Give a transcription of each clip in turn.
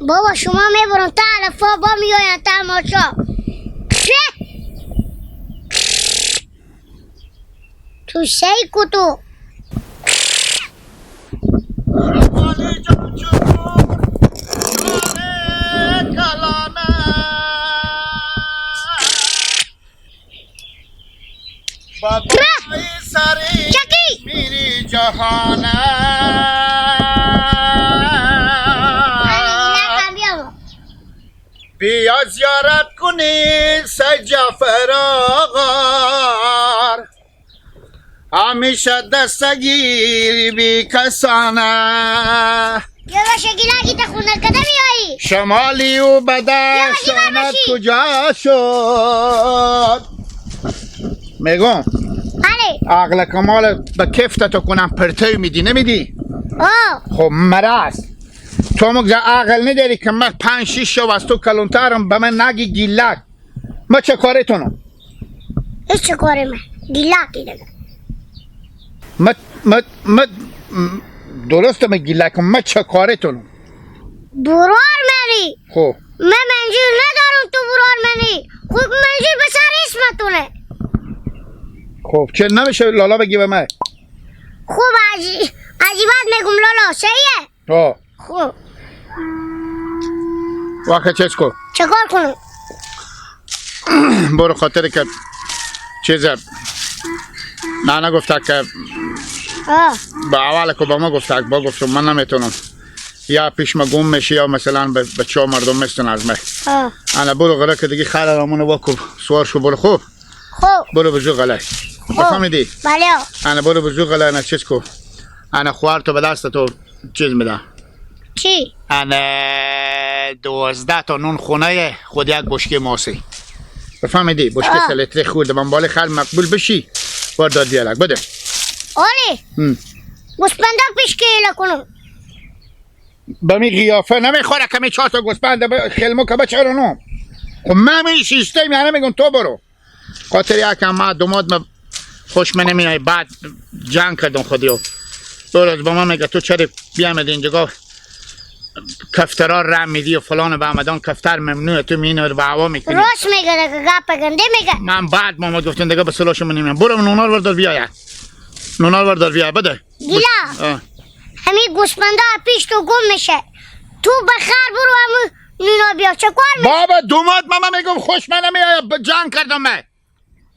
بابا شما میبرن تا علفا با میاین تماشا. تو سی کتو میری جهانه بیا زیارت کنی سید جعفر آقا، همیشه دستگیر بی کسانه. شمالی و بدخشانت کجا شد؟ میگم عقل کمال به کفت تو کنم پرتوی میدی نمیدی؟ خب مرض تو مگه عقل نداری که من 5-6 شو از تو کلونترم به من نگی گیلک. من چه کاری تونم؟ هیچ چه کاری من گیلکی دیگه. من من من درسته من گیلکم، من چه کاری تونم؟ برار منی. خب من منظور ندارم تو برار منی، خب منظور به سر اسمتونه. خب چه نمیشه لالا بگی به من؟ خب عجیبت میگم لالا صحیحه؟ آه خب واقعا چیز کن. چه کار کنم؟ برو خاطر که چیز نه نگفته که به اول که با ما گفته با گفتم من نمیتونم، یا پیش ما گم میشه یا مثلا به چه مردم میستن از من. انا برو غره که دیگه خیلی رامونو واکو سوار شو برو. خوب خوب برو بزو غله. بفهمیدی؟ بله. انا برو بزو غله. انا چیز کو انا خوار تو به دست تو چیز میدم. چی؟ انا 12 تا نون خونه خود یک بشکه ماسی. بفهمیدی؟ بشکه 3 لیتری خورده من بالا خل مقبول بشی بار داد بیالک بده. آره گوسپندا پیش که کنم به می قیافه نمیخوره که می 4 تا گوسپند خلمو که بچرونم. خب من می سیستم یعنی میگم تو برو خاطر یکم ما دوماد ما خوش من نمیای. بعد جنگ کردم خودیو دو با من میگه تو چرا بیامد اینجا کفترا رم میدی و فلان و بهمدان کفتر ممنوعه تو مینو رو به هوا میکنی. راست میگه دیگه گپ گنده میگه. من بعد ماما گفتم دیگه به صلاح من نمیام. برو نونار بردار بیاید. نونار بردار بیا بده. گیلا همین گوسپندا پیش تو گم میشه، تو بخر برو همون نونا بیا. چه کار میشه؟ بابا دوماد ماما میگم خوش من نمیاد جنگ کردم من.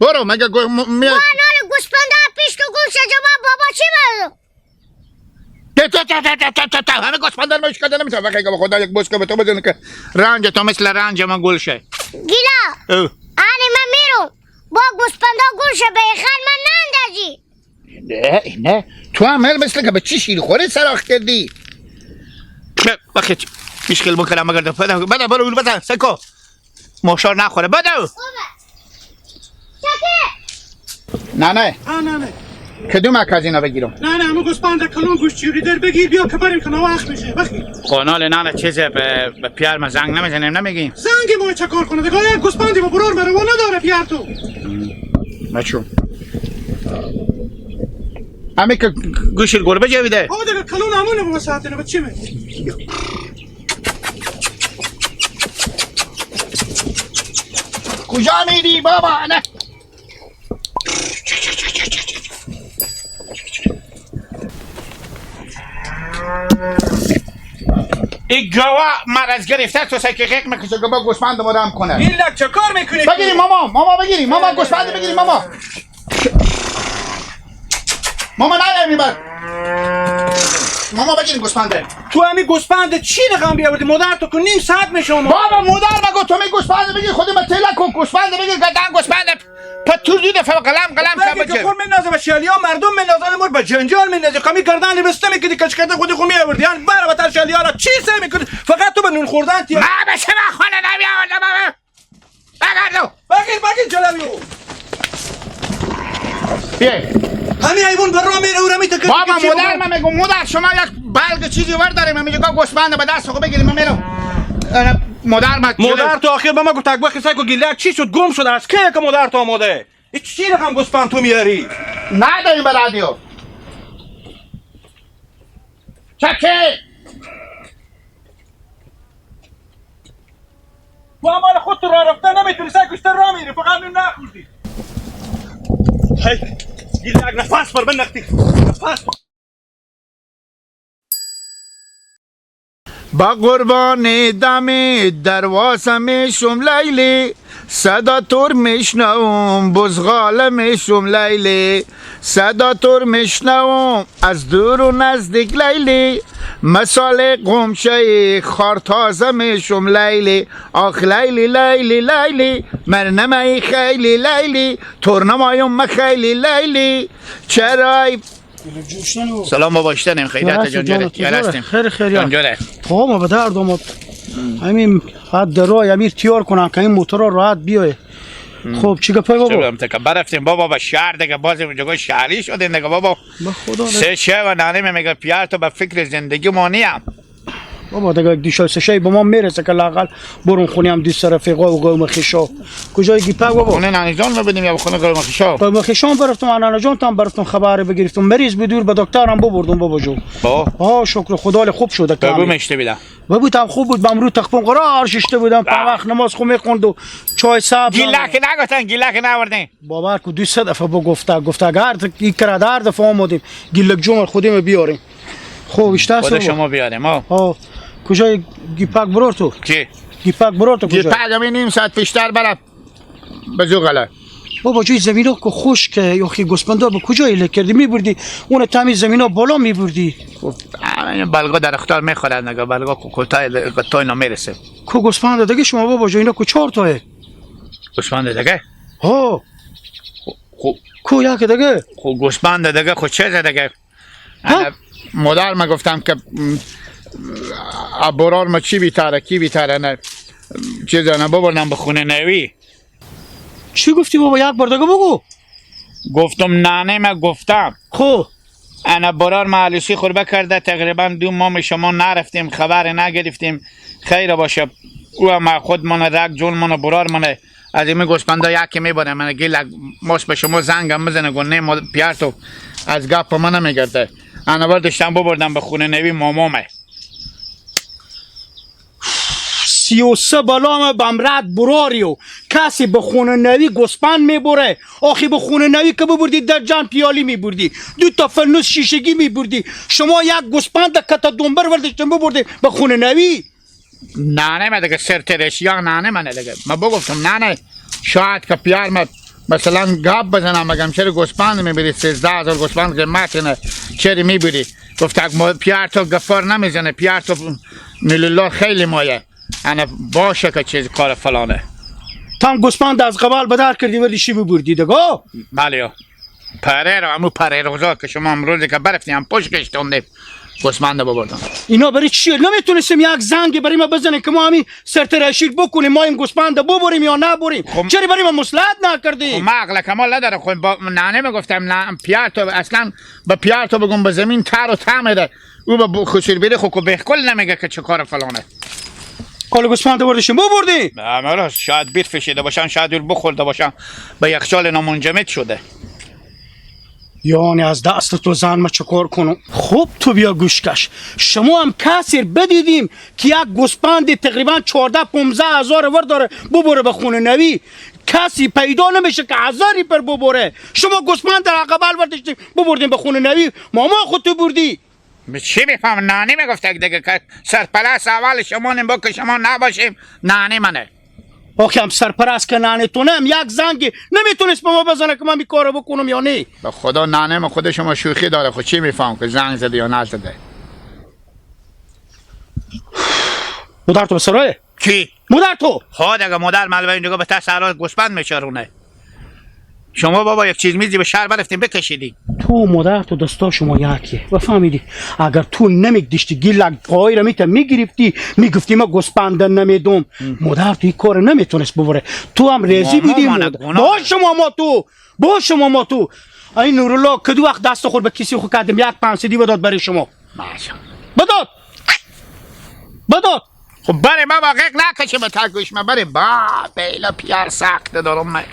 برو مگه میاد نال گوسپندا پیش تو گم شه جواب بابا چی بگم؟ تا تا تا تا تا تا همه گوسپندا رو مش کردن نمیتونم. وقتی که خدا یک بوسکه به تو بزنه که رنج تو مثل رنج من گل شه. گیلا آنی من میرم با گوسپندا گل شه به خر من نندازی. نه نه تو هم مثل که به چی شیر خوری سراخ کردی. وقتی میشکل بکنم مگر بده بده برو بده سکو مشار نخوره بده. نه نه نه نه کدوم از اینا بگیرم؟ نه نه همون گوسپند کلون گوش چیری در بگیر بیا که بریم که وقت میشه. بخیر قنال نه نه چیزه به پیار ما زنگ نمیزنیم نمیگیم زنگ ما چه کار کنه دیگه؟ یک گوسپندی با برار مروا نداره پیار تو. بچو همه که گوش گربه جویده. آه دیگه کلون همونه بابا ساعت نه چی می کجا میری بابا؟ نه این گاوا مرض گرفته تو سکی قیق میکشه که با گوسفند ما رم کنه. گیلک چه کار میکنی؟ بگیری ماما، ماما بگیری ماما، گوسفند بگیری ماما. ماما نه میبر ماما بگیری گوسفنده. تو همین گوسفند چی رقم بیاوردی؟ مادر تو که نیم ساعت میشه. بابا مادر مگو تو می گوسفند بگیر خودی ما تیلا کن گوسفند بگیر گردن گوسفند پتو دیده فقط قلم قلم که خور میندازه به شالیا مردم میندازن مر به جنجال میندازه کمی گردن بسته میکردی کش کرده خودی خو میآوردی یعنی برا بتر شالیا را چی سه میکنی فقط تو به نون خوردن تی ما به شما خانه نمیآوردم بابا. بگردو بگیر بگیر جلویو بیا همین حیوان بر راه میره او را میتکه. بابا مادر من میگم مادر شما یک بلگ چیزی ور داریم میگه گوسفند به دست خو بگیریم من میرم. مادر ما مادر تو آخر به ما گفت تک سگ و گیلک چی شد گم شد از کی که مادر تو آماده این چی رقم گوسفند تو میاری نداریم به رادیو چکی تو هم مال خودت راه رفتن نمیتونی، سعی کشتر راه میری، فقط نون نخوردی. هی گیلک نفس بر من نختی نفس. با قربان دم دروازه میشم لیلی، صدا تور میشنوم بزغاله میشم لیلی، صدا تور میشنوم از دور و نزدیک لیلی، مثال قمشه خار تازه میشم لیلی، آخ لیلی لیلی لیلی من نمای خیلی لیلی، تور نمایم من خیلی لیلی چرای. سلام بابا، اشتنیم خیریت جان جره. خیر خیر جان. تا ما به درد آمد همین حد رای امیر تیار کنم که این موتور راحت بیای. خب چی گپای بابا؟ برفتیم بابا به شهر دیگه، باز اینجا شهری شدیم دیگه بابا. سه شه و نانه میگه پیار تو به فکر زندگی ما نیم بابا دیگه. یک دیشای سه شه به ما میرسه که لاقل برون خونی هم دیست رفیقا و قوم خیشا. کجای گیپک بابا؟ خونه نانی جان ما بدیم یا خونه قوم خیشا؟ قوم خیشا برفتم، نانی جان تام برفتم خبر بگرفتم، مریض بدور به دکترم ببردم بابا جو. ها شکر خدا خوب شده. بگو مشته بیدم بابا تام خوب بود، بامرو تخپون قرار ششته بودم، تا وقت نماز خو میخوند و چای سبز. گیلک نگفتن، گیلک نوردین باور کو 200 دفعه بگو گفته گفته اگر این کرا دفعه آمدیم گیلک جون خودم بیاریم. خب اشته خود شما بیاریم. ها کجای گیپک برور تو؟ کی؟ گیپک برور تو کجا؟ گیپک همین نیم ساعت پیشتر برم به زوغله. بابا جوی زمینا که خشکه یا خی گوسفندا به کجا ایله کردی میبردی؟ اون تمیز زمینا بالا میبردی. خب بلگا درختار میخورن نگاه، بلگا کوتاه قطای نمیرسه. کو گوسفند دیگه شما بابا جو اینا کو 4 تاه؟ گوسفند دیگه؟ ها خب کو یک دیگه؟ خب گوسفند دیگه خب چه دیگه؟ مادر ما گفتم که برار ما چی بیتره کی بیتره نه چیزا نه ببرنم به خونه نوی. چی گفتی بابا؟ یک بار دیگه بگو. گفتم نانه ما گفتم. خب انا برار ما علیسی خوربه کرده تقریبا 2 ماه شما نرفتیم، خبر نگرفتیم. خیر باشه او ما خود من رگ جون من برار من از این گوسفندا یکی میبره من گیل ماش به شما زنگم میزنه گو نه پیار تو از گپ من نمیگرده. انا برداشتم ببردم به خونه نوی مامامه. 33 بلام بمرد براریو کسی به خونه نوی گوسفند میبره. آخی به خونه نوی که ببردی در جان پیالی میبردی، 2 تا فنوس شیشگی میبردی. شما یک گوسفند کتا دنبر وردشتن ببردی به خونه نوی. نه نه دیگه سرترش یا نه نه من دیگه ما بگفتم نه نه شاید که پیار ما مثلا گاب بزنم بگم چرا گوسفند میبری 13,000 گوسفند قیمت نه چرا میبری؟ گفت پیار تو گفار نمیزنه، پیار تو میلیلار خیلی مایه انا باشه که چیز کار فلانه. تام گوسفند از قبال بدر کردی ولی چی ببردی دیگه؟ بله پره رو همون پره روزا که شما امروز که برفتیم هم پشت کشتوندیم گوسفند ببردم. اینا برای چیه؟ نمیتونستیم یک زنگ برای ما بزنه که ما همین سرتراشیر بکنیم، ما این گوسفند ببریم یا نبریم؟ چرا برای ما مصلحت نکردی؟ ما عقل کمال نداره. خب با نانه میگفتم نه پیار تو اصلا به پیار تو بگم به زمین تر و تمره او به خسیر بری خو به کل نمیگه که چه کار فلانه. کال گوسفند بردشیم ببردی؟ نه شاید بیر فشیده باشن، شاید دور بخورده باشن، به یخچال نامنجمد شده. یعنی از دست تو زن ما چکار کنم؟ خب تو بیا گوش کش. شما هم کسی بدیدیم که یک گوسفند تقریبا 14-15 هزار ور داره ببره به خونه نوی، کسی پیدا نمیشه که هزاری پر ببره. شما گوسفند در عقبال برداشتیم ببردیم به خونه نوی، ماما خود تو بردی. چی میفهم؟ نانی میگفت دیگه که سرپرست اول شما نیم با که شما نباشیم نانی منه. آخه هم سرپرست که نانه تو نم یک زنگی نمیتونست به ما بزنه که من این کارو بکنم یا نه؟ به خدا نانه ما خود شما شوخی داره، خود چی میفهم که زنگ زده یا نزده؟ مادر تو به سرایه؟ کی؟ مادر تو؟ ها دیگه مادر مالوه اینجا به تسرات گوسفند میچرونه. شما بابا یک چیز میزی به شهر برفتیم بکشیدی. تو مادر تو دستا شما یکیه و فهمیدی اگر تو نمیگدیشتی گیلک پای را میت میگرفتی میگفتی ما گوسفند نمیدم، مادر تو این کار نمیتونست ببره. تو هم ریزی بودی. باش ماما تو، باش ماما تو. این نورالله کدو وقت دست خور به کسی خو کردم یک 500 بداد برای شما. بداد بداد. خب بره بابا غیق نکشه به تاگوش من بره با بیلا پیار سخت دارم من.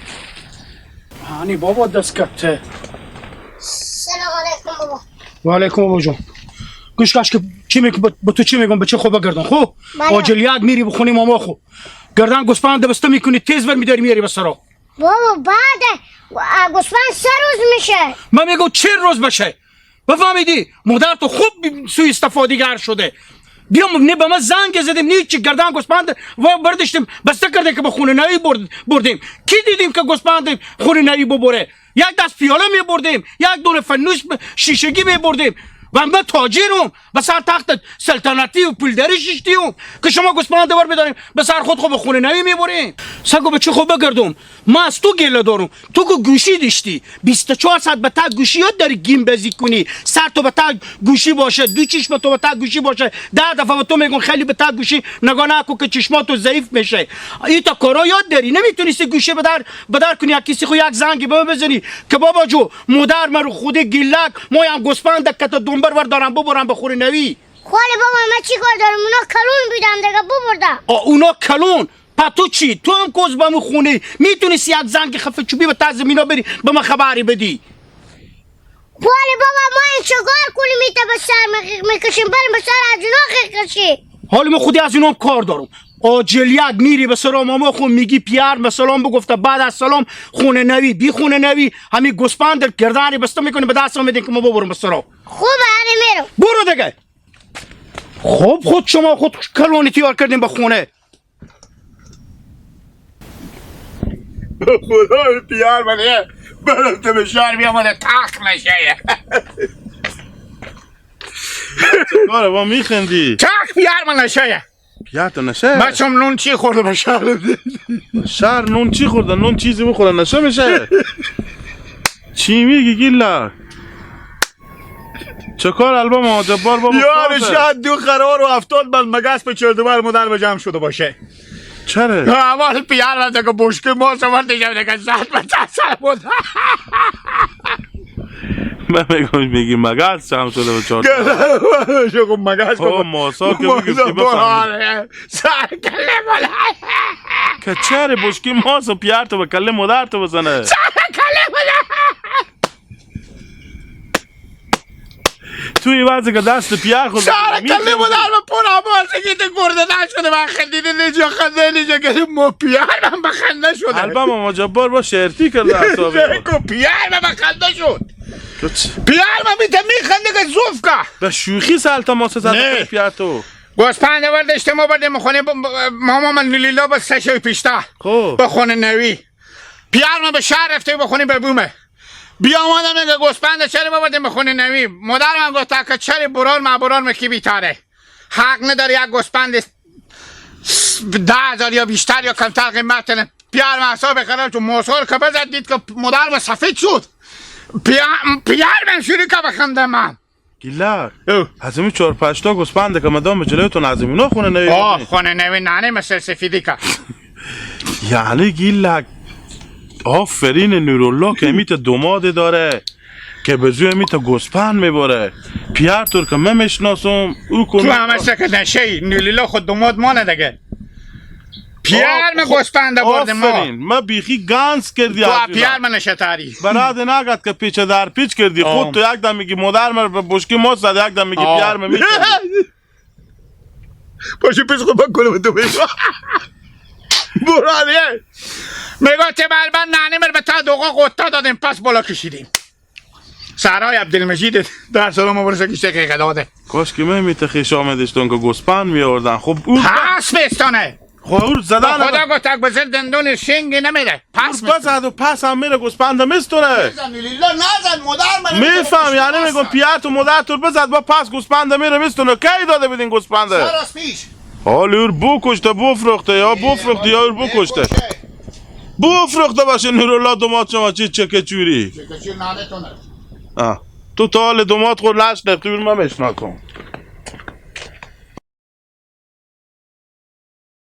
هانی بابا دست کته. سلام علیکم بابا. و علیکم بابا جان. گوش کش که چی میگم با تو چی میگم به چه خوب بگردم خب؟ آجل یک میری بخونی ماما خو. گردن گوسفند بسته میکنی، تیز ور میداری میاری به سرا. بابا بعد گوسفند 3 روز میشه. من میگم 40 روز بشه. بفهمیدی؟ مادر تو خوب سوء استفاده گر شده. بیام نه به ما زنگ زدیم نه چی، گردن گوسفند و برداشتیم بسته کرده که به خونه نوی بردیم. کی دیدیم که گوسفند خونه نوی ببره؟ یک دست پیاله میبردیم، یک دونه فنوس شیشگی میبردیم. و من تاجرم، به سر تخت سلطنتی و پولداری شیشتیم که شما گوسفند بر بداریم به سر خود خوب خونه نوی میبریم. سگو به چه خوب بگردم؟ ما از تو گله دارم. تو که گوشی داشتی 24 ساعت به تا گوشی یاد داری گیم بازی کنی، سر تو به تا گوشی باشه، دو چشم تو به تا گوشی باشه، 10 دفعه به تو میگم خیلی به تا گوشی نگاه نکن که چشمات تو ضعیف میشه. این تا کارا یاد داری، نمیتونستی گوشی بدر کنی، یک کسی خو یک زنگی به بزنی که بابا جو مادر من رو خود گیلک ما هم گوسفند که تا دنبر ور دارم ببرم به خونه نوی. خاله بابا من چی کار دارم؟ اونا کلون بیدم دیگه ببردم. اونا کلون پا تو چی؟ تو هم کوز با خونه میتونی یک زنگ خفه چوبی به تا زمینا بری به من خبری بدی. خاله بابا ما این چیکار کنیم؟ میته به سر میکشیم بریم به سر از اونا کشی. حالا من خودی از اینام کار دارم. عاجلیت میری به سلام ماما خون میگی پیار مثلا بگفته بعد از سلام خونه نوی بی خونه نوی همین گوسفند گردانی بسته میکنی به دست میدین که ما ببرم به سلام. خوب هره میرم. برو دیگه. خب خود شما خود کلونی تیار کردیم به خونه. خدا پیار منه برم تو به شهر بیامده تخت نشه. کاره با میخندی؟ تخت پیار من نشه. پیار تو نشه؟ من چون نون چی خورده به شهر؟ شهر نون چی خورده؟ نون چیزی بخوره نشه میشه؟ چی میگی گیلا؟ چه کار البا جبار بابا؟ یار شاید 2 قرار و 70 بل مگس به 42 بر مادر به جمع شده باشه. چرا؟ اول پیار رفته که بشکه ما سوار دیگه دیگه زد به سر بود. من میگم میگی مگس جمع شده به 4 تا. مگس بابا ماسا که میگفتی بفهمی. سر کله بالا. که چرا بشکی ماسا پیار تو به کله مادر تو بزنه؟ سر کله بالا. توی وضعی که دست پیار خود سر کله مادر من پر آبازگی تو گرده نشده من خندیده نجا خنده نجا که مو پیار من به خنده شده. البا ماما جبار با شرطی کرده اعصابی. پیار من به خنده شد. پیار من میته میخنده که زوف که به شوخی سالتا ماسه زده پیار تو. گوسفند ورداشته ما بردیم خونه ماما من لیلا با سه شوی پیشتا به خونه نوی. پیار من به شهر رفته به خونه ببومه. بیا آمدم میگه گوسفند چرا ببردیم به خونه نوی؟ مادر من گفت که چرا بران ما بران مکی بیتاره. حق نداره یک گوسفند 10,000 یا بیشتر یا کمتر قیمت نه. پیار من اعصاب خراب شد. موسار که بزد دید که مادر من سفید شد. پیار من شروع که بخنده من. گیلر از این 4 5 تا گوسفند که مدام جلوتون از اینا خونه نوی. آه خونه نوی ننه مثل سفیدی که. یعنی گیلک آفرین نورالله که میت دوماده داره که به زوی میت گوسفند میبره. پیار تور که من میشناسم او تو همش که نشه نولیلا خود دوماد مانه دیگه. پیار من گوسفند برد ما. آفرین من بیخی گانس کردی. تو پیار من نشتاری براد نگد که پیچ در پیچ کردی. خود تو یک دم میگی مادر من به بشکی ماست زد، یک دم میگی پیار من میکردی. پاشو پیش خود بکنم تو بیشا برادیه میگه چه بر ننه مر به تا دوقا قطا دادیم پس بالا کشیدیم. سرای عبدالمجید در سلام آورسه که شقیقه داده. کاش که من میت خیش آمدشتون که گوسفند میآوردن. خب او پس بستانه. خب او زدن خدا گفت تک بزر دندون شنگ نمیره. پس بزد و پس هم میره گوسفند میستونه. نزن مادر من میفهم یعنی میگم پیار تو مادر تو بزد با پس گوسفند میره میستونه. کی داده بدین گوسفنده؟ سراس پیش. حالا اور بکشته بفروخته یا بفروخته یا اور بکشته. بفروخته باشه نورالله دومات شما چی چکه چوری. چکه چوری نانه تونه. تو تا حال دومات خود نشنفتی بیر من میشناکم.